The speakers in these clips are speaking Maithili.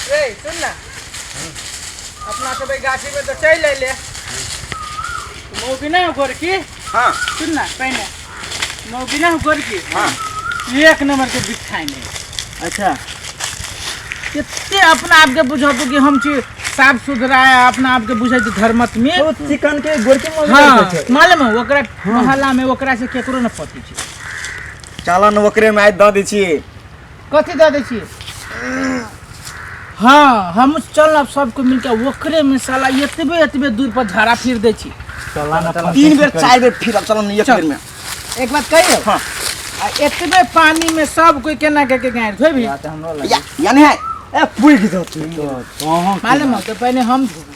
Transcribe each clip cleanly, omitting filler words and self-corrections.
रे सुन ना, अपना सब एहि गाछी में तो चलि अयले। मौगी ना हो गोरकी। हाँ। सुन ना, पहिने मौगी ना हो गोरकी। हाँ। एक नंबर के बिठाई नहीं। अच्छा। कते अपना आप के बुझतू कि हम छी साफ सुथरा है, अपना आप के बुझै छी धर्मत में। ओ चिकन के गोरकी मौगी हाँ, रहै छै। मालूम है ओकरा मोहल्ला में ओकरा से केकरो न पति छै। चल न ओकरे में आइ दऽ दै छी। कथी दऽ दै छी? हाँ, हम चल अब सबको मिलके ओकरे में साला एतबे एतबे दूर पर झाड़ा फिर दै छी। चल न, 3 बेर 4 बेर फिरब, चल न एक बेर में। एक बात कहियौ? हाँ। आ एतबे पानी में सब कोई केना के के गाँठ धोबी? या यानी है ए पुइग जतै तो। मालूम हो तो पहले हम धोबी।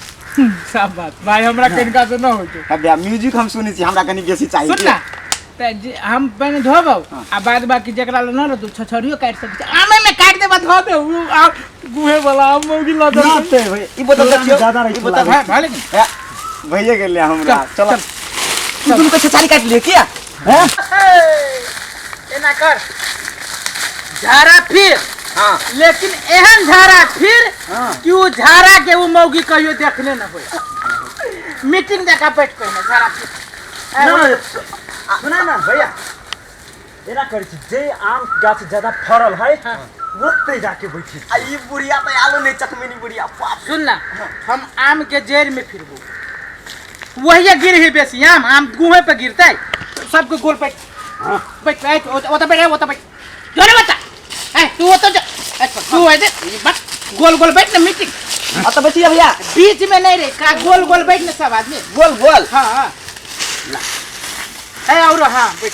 सब बात भाई हमरा कनिका से न होइ छै। अब भैया म्यूजिक हम सुनै छी, हमरा कनी बेसी चाहिए। सुन ना, त जे हम पहिने धोबौ आ बाद बाकी जेकरा ल न रहतौ छछरियो काटि सकै छै। आमे में काटि देबा धो दे उ आ गुहे वाला आम मौगी ल ना दे। ते भाई ई बोतल देखियौ, ज्यादा रहै ई छै बोतल लागै। भले कि ए, भइए गेलै हमरा। चल, चल तू दुनू के छछारी काटि लिअ किया? हैं? एना कर झाड़ा फिर। हाँ। लेकिन एहन झाड़ा फिर हाँ। कि उ झाड़ा के उ मौगी कहियो देखने न होय। मीटिंग देखा बैठ कोई ना झाड़ा फिर। ना सुना ना भैया, एना करै छी जे आम गाछ ज्यादा फरल है ओतै जाके बैठी। आ ई बुढ़िया त आलो नहीं चकमिनी बुढ़िया बाप। सुन ना, हम आम के जड़ में फिरबो, वही गिर ही बेसी आम, आम गुहे पे गिरते सबके गोल पे बैठ बैठ ओत बैठ ओत बैठ जोरे बच्चा ए तू ओत जा ए, तू ऐसे बस गोल गोल बैठ ना मीटिंग। आ त बैठिए भैया। बीच में नहीं रे का गोल गोल बैठ ना सब आदमी गोल गोल। हाँ हाँ ए और हाँ बैठ।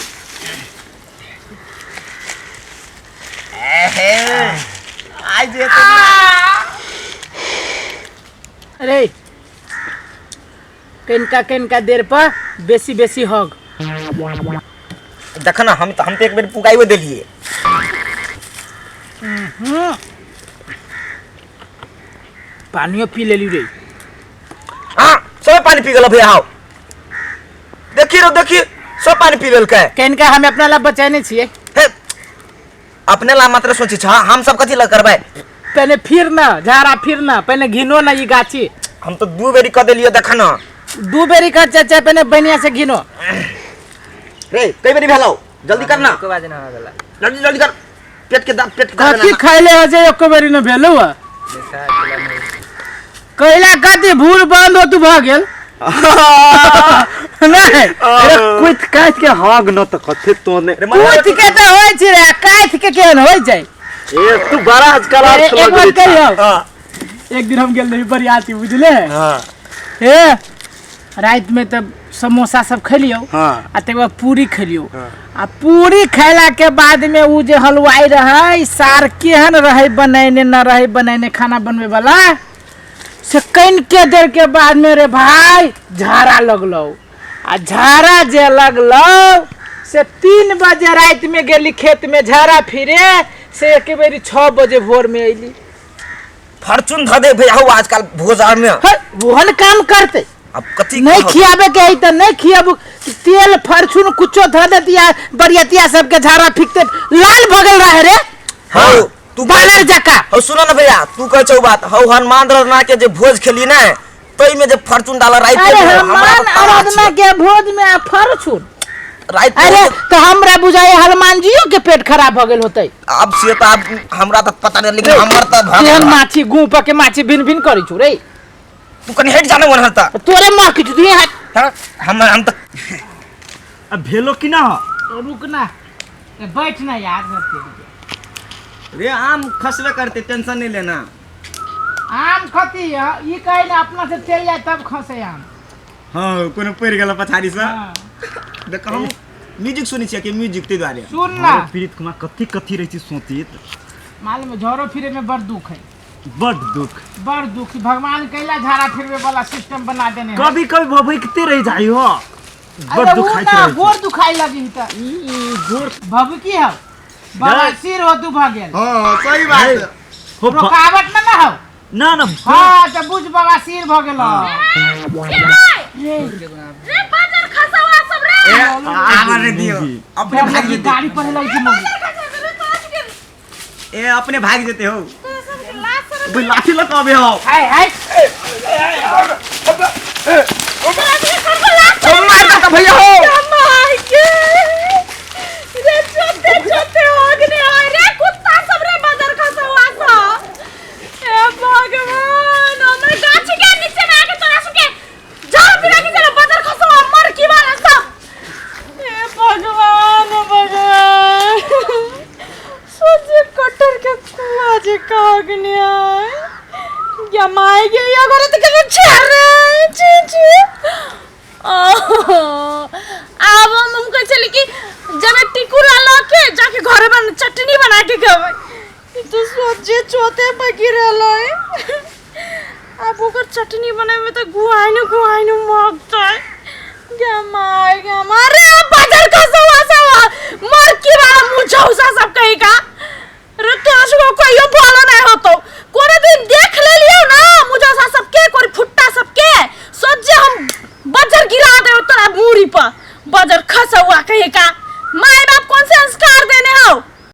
आई जे तो अरे कनिका कनिका देर पर बेसी बेसी हग। देख ना, हम तो एक बेर पुगाइयो देलिए। पानियो पी लेली रे। हां सब पानी पी गेल भैया। आओ देखी रो देखी सब पानी पी लेलकै। कनिका हम अपना ला बचैने छियै। हे अपने ला मात्र सोची छ, हम सब कथी ला करबै? पहले फिर ना झाड़ा फिर ना, पहले घिनो ना ई गाछी। हम तो 2 बेरी क देलियो देख ना। 2 बेरी कर चाचा, पहले बनिया से घिनो। रे कई बेरी भेलौ? जल्दी कर ना। एको बार ना भेला। जल्दी जल्दी कर, पेट के दांत पेट के दांत कथी खैले है जे एको बेरी न भेलौ है? कैला कथी भूल बंद हो तू भ गेल। नहीं। अरे कुछ काट के हग न त कथे तो ने। कुछ के त होय छै रे, काट के केहन होय छै? ए तू बड़ा आजकल अरे, अर्थ एक बात लगै कहियौ। हां। एक दिन हम गेल रही बरियाती बुझले। हां। ए रात में तब समोसा सब खेलियौ। हां। आ तकर बाद पूरी खेलियौ। आ पूरी खैला के बाद में उ जे हलवाई रहै सार केहन रहै बनैने न रहै बनैने खाना बनबै वाला से कनिके देर के बाद में रे भाई झाड़ा लगलौ। आ झाड़ा जे लगलौ से 3 बजे रात में गेली खेत में झाड़ा फिरे से एक बेरी 6 बजे भोर में अयली। फॉर्चून धऽ दे भैया हौ आजकल भोज आर में। हे, ओहन काम करते। अब कथी नहीं कहब? खियाबे के है त नहीं खियाबू, तेल फॉर्चून कुछो धऽ देतिया बरियतिया सबके झाड़ा फिकते लाल भऽ गेल रहे रे। हौ, तू बानर जकाँ। हौ सुन न भैया, तू कहै छौ बात। हौ हनुमान आराधना के जे भोज खेली ने तै में जे फॉर्चून डालल राति अरे में, हमरा हनुमान तऽ तारा आराधना छियै। के भोज में आ फॉर्चून। राति में अरे जे- तो हमरा बुझाय हनुमान जियो के पेट खराब भ गेल होतै। आब से तऽ आब हमरा तऽ पता नहीं, लेकिन हमर तऽ भऽ गेल। केहन माछी गूं पर के माछी भिन भिन करै छौ रे। तू कनी हटि जा ने ओनहर तऽ। तोरे माँ किछु तू हट। हाँ, हम तऽ अब भेलो कि ना? रुक ना, ए, बैठ ना यार, ना तेरी। रे आम खसबे करते, टेंशन नहीं लेना। आम खती है, ई कहे ना अपना से चल जाए तब खसे आम। हाँ, कोनो पड़ गेल पछाड़ी से। हाँ। देख हम म्यूजिक सुनै छियै कि म्यूजिक ताहि दुआरे। सुन ना। अरे प्रीत कुमार कथी कथी रहै छै सोचित। मालूम है, झोरो फिरे में बड़ दुख है। बड़ दुख। बड़ दुख। भगवान कैला झाड़ा फिरवे वाला सिस्टम बना देने है। कभी कभी भभकते रह जाइ हो। बड़ अरे दुख उ खाइत ना, रहै छै। गोर दुखाई लगी त। ई गोर भभकी है। बवासीर हो तू भ गेल। हां, सही बात। हो रुकावट न ना हो। ना ना। हां, त बुझ बवासीर भ गेल। रे बाजार खसावा सब रे। ए, आवर रे दियो। अपने भाग जेते। गाड़ी पर लगी छी मम्मी। ए अपने भाग जेते हो। तोरा सब के लाज शरम बे लाठी लऽ कऽ अबे हौ। हाय हाय। मार देलका भैया हो। माय के रे, चोते चोते अग्नि होय रे, कुत्ता सब रे, बदर खसवा सब। हे भगवान, हमर गाछ के नीचे में आके तोरा सबके जल पिला के चलो, बदर खसवा मर की वाला सब। हे भगवान, ओ भगवान, सोचे कटर के कुआ जे का अग्नि आय या my गे, या घरे त के छेर रे छी छी। आब हम कहै छली कि जब टिकुला लऽ के जाके घरे बन चटनी बना के खेबै, ई तो सोचे चोते पर गिरल है। आब ओकर चटनी बनेबै तऽ गुआइन गुआइन मगतै। गे my गे my रे, बाजार खसवा सब मर की वाला मुँह झौसा सब कही का रे। तोरा सब कहियो भलो नहीं होतो, कोनो दिन देख लेलियो ना मुझौसा सबके, कोरी फुट्टा सबके सोचे हम बजर गिरा दे तोरा मूड़ी पर, बजर खसौआ कहे का। माय बाप कौन से संस्कार देने हो?